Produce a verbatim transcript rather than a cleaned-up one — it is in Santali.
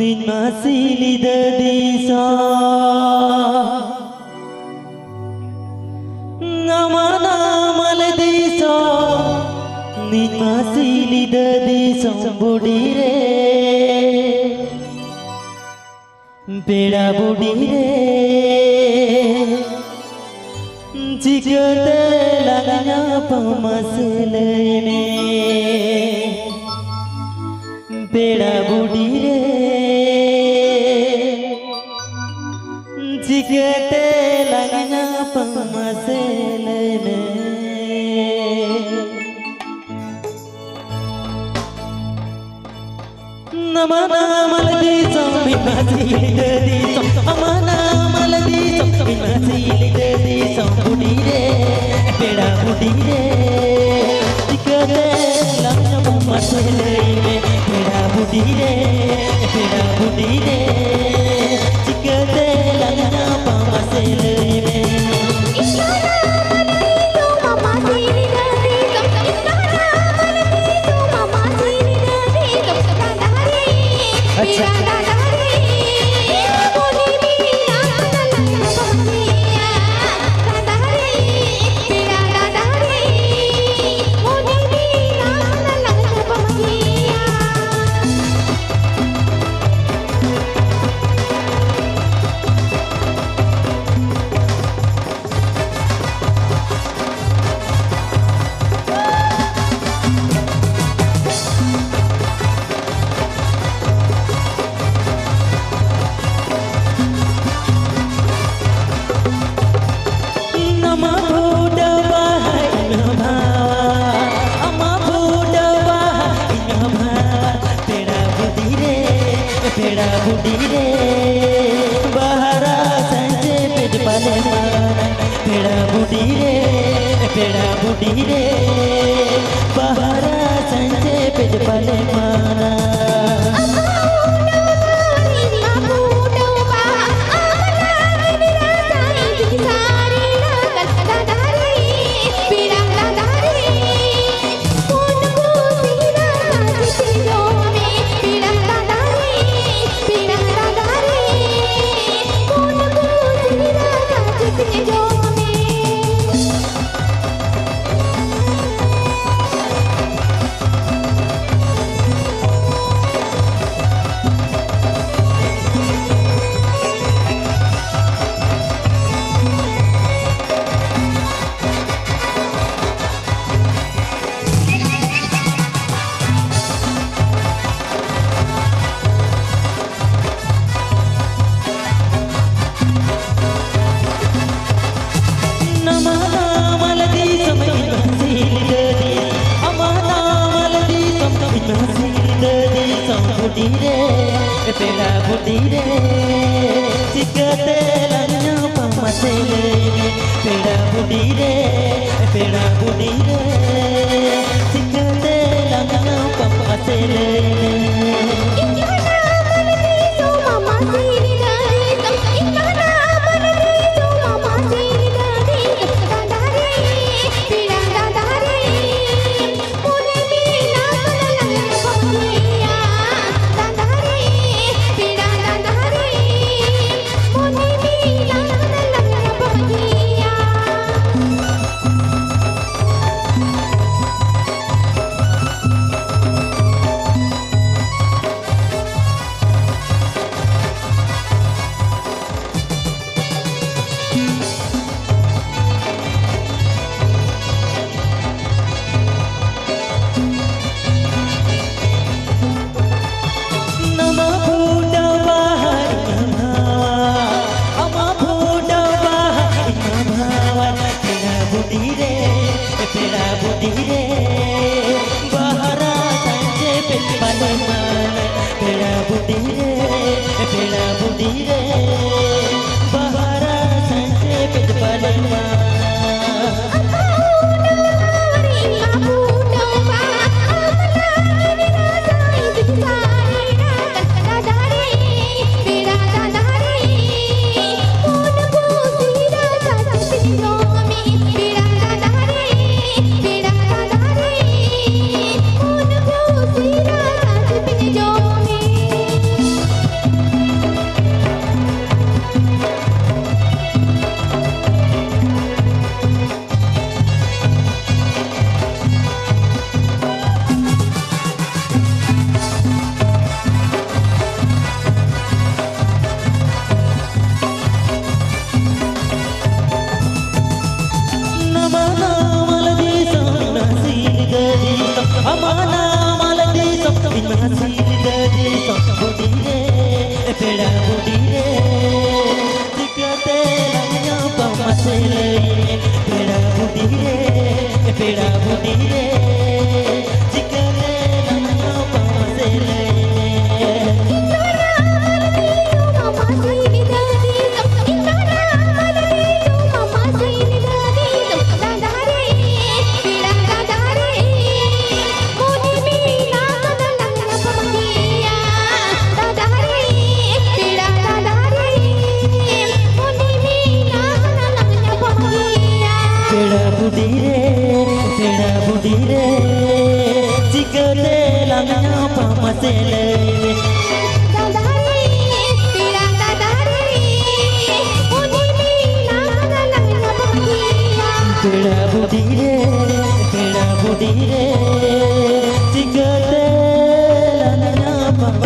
ᱤᱧ ᱢᱟ ᱥᱤᱞᱫᱟᱹ ᱫᱤᱥᱚᱢ, ᱱᱟᱢᱟ ᱱᱟᱢᱟᱞ ᱫᱤᱥᱚᱢ, ᱤᱧ ᱢᱟ ᱥᱤᱞᱫᱟᱹ ᱫᱤᱥᱚᱢ ᱵᱩᱰᱤ ᱨᱮ, ᱯᱮᱲᱟ ᱵᱩᱰᱤ ᱨᱮ᱾ ᱪᱤᱠᱟᱹᱛᱮ ᱞᱟᱝ ᱧᱟᱯᱟᱢᱟ ᱥᱮ ᱞᱟᱹᱭ ᱢᱮ, ᱯᱮᱲᱟ ᱵᱩᱰᱤ ᱨᱮ᱾ ᱪᱤᱠᱟᱹᱛᱮ ᱞᱟᱝ ᱧᱟᱯᱟᱢᱟ ᱥᱮ ᱞᱟᱹᱭ ᱢᱮ᱾ ᱱᱟᱢᱟ ᱱᱟᱢᱟᱞ ᱫᱤᱥᱚᱢ, ᱤᱧ ᱢᱟ ᱥᱤᱞᱫᱟᱹ ᱫᱤᱥᱚᱢ᱾ ᱱᱟᱢᱟ ᱱᱟᱢᱟᱞ ᱫᱤᱥᱚᱢ, ᱤᱧ ᱢᱟ ᱥᱤᱞᱫᱟᱹ ᱫᱤᱥᱚᱢ ᱵᱩᱰᱤ ᱨᱮ, ᱯᱮᱲᱟ ᱵᱩᱰᱤ ᱨᱮ᱾ ᱪᱤᱠᱟᱹᱛᱮ ᱞᱟᱝ ᱧᱟᱯᱟᱢᱟ ᱥᱮ ᱞᱟᱹᱭ ᱢᱮ, ᱯᱮᱲᱟ ᱵᱩᱰᱤ ᱨᱮ, ᱯᱮᱲᱟ ᱵᱩᱰᱤ ᱨᱮ᱾ ᱪᱤᱠᱟᱹᱛᱮ ᱞᱟᱝ ᱧᱟᱯᱟᱢᱟ ᱥᱮ ᱞᱟᱹᱭ ᱢᱮ᱾ ᱟᱪᱪᱷᱟ, ᱟᱪᱪᱷᱟ᱾ ᱟᱢᱟᱜ ᱯᱷᱳᱴᱳ ᱵᱟᱦᱟ ᱤᱧ ᱦᱚᱸ ᱵᱷᱟᱣᱟ, ᱟᱢᱟᱜ ᱯᱷᱳᱴᱳ ᱵᱟᱦᱟ ᱤᱧ ᱦᱚᱸ ᱵᱷᱟᱣᱟ᱾ ᱯᱮᱲᱟ ᱵᱩᱰᱤ ᱨᱮ, ᱯᱮᱲᱟ ᱵᱩᱰᱤ ᱨᱮ, ᱵᱟᱦᱟᱨᱟ ᱥᱟᱸᱡᱮ ᱯᱮᱡ ᱯᱟᱞᱮ ᱢᱟᱱᱟ᱾ ᱯᱮᱲᱟ ᱵᱩᱰᱤ ᱨᱮ, ᱯᱮᱲᱟ ᱵᱩᱰᱤ ᱨᱮ, ᱵᱟᱦᱟᱨᱟ ᱥᱟᱸᱡᱮ ᱯᱮᱡ ᱯᱟᱞᱮ ᱢᱟᱱᱟ᱾ ᱯᱮᱲᱟ ᱵᱩᱰᱤ ᱨᱮ, ᱪᱤᱠᱟᱹᱛᱮ ᱞᱟᱝ ᱧᱟᱯᱟᱢ ᱢᱟᱥᱮ ᱞᱟᱹᱭ ᱢᱮ? ᱯᱮᱲᱟ ᱵᱩᱰᱤ ᱨᱮ, ᱯᱮᱲᱟ ᱵᱩᱰᱤ ᱨᱮ, ᱪᱤᱠᱟᱹᱛᱮ ᱞᱟᱝ ᱧᱟᱯᱟᱢ ᱢᱟᱥᱮ ᱞᱟᱹᱭ ᱢᱮ? ᱱᱟᱢᱟ ᱯᱷᱩᱴᱟᱹᱣ ᱵᱟᱦᱟ ᱤᱧ ᱢᱟ ᱵᱷᱟᱣᱟ, ᱟᱢᱟ ᱯᱷᱩᱴᱟᱹᱣ ᱵᱟᱦᱟ ᱤᱧ ᱢᱟ ᱵᱷᱟᱣᱟ᱾ ᱯᱮᱲᱟ ᱵᱩᱰᱤ ᱨᱮ, ᱯᱮᱲᱟ ᱵᱩᱰᱤ ᱨᱮ, ᱵᱟᱦᱟᱨᱟ ᱥᱟᱸᱡᱮ ᱯᱮ ᱵᱟᱞᱮ ᱢᱟᱱᱟ᱾ ᱯᱮᱲᱟ ᱵᱩᱰᱤ ᱨᱮ, ᱯᱮᱲᱟ ᱵᱩᱰᱤ ᱨᱮ, ᱵᱟᱦᱟᱨᱟ ᱥᱟᱸᱡᱮ ᱯᱮ ᱵᱟᱞᱮ ᱢᱟᱱᱟ᱾ ᱱᱟᱢᱟ ᱱᱟᱢᱟᱞ ᱫᱤᱥᱚᱢ ᱱᱟᱥᱤᱱ ᱜᱟᱹᱰᱤ, ᱟᱢᱟ ᱱᱟᱢᱟᱞ ᱫᱤᱥᱚᱢ ᱱᱟᱥᱤᱱ ᱜᱟᱹᱰᱤ, ᱵᱩᱰᱤ ᱨᱮ, ᱯᱮᱲᱟ ᱵᱩᱰᱤ ᱨᱮ, ᱪᱤᱠᱟᱹᱛᱮ ᱞᱟᱝ ᱧᱟᱯᱟᱢ ᱢᱟᱥᱮ ᱞᱟᱹᱭ ᱢᱮ? ᱯᱮᱲᱟ ᱵᱩᱰᱤ ᱨᱮ, ᱯᱮᱲᱟ ᱵᱩᱰᱤ ᱨᱮ, ᱪᱤᱠᱟᱹᱛᱮ ᱞᱟᱝ ᱧᱟᱯᱟᱢ ᱢᱟᱥᱮ ᱞᱟᱹᱭ ᱢᱮ? ᱧᱟᱯᱟᱢ ᱢᱟᱥᱮ ᱞᱟᱹᱭ ᱢᱮ᱾ ᱫᱟᱫᱟ ᱨᱮ, ᱯᱮᱲᱟ ᱫᱟᱫᱟ ᱨᱮ, ᱩᱱᱤ ᱢᱮᱱᱟ ᱞᱟᱝ ᱧᱟᱯᱟᱢ ᱜᱮᱭᱟ᱾ ᱯᱮᱲᱟ ᱵᱩᱰᱷᱤ ᱨᱮ, ᱯᱮᱲᱟ ᱵᱩᱰᱷᱤ ᱨᱮ, ᱪᱤᱠᱟᱹᱛᱮ ᱞᱟᱝ ᱧᱟᱯᱟᱢ?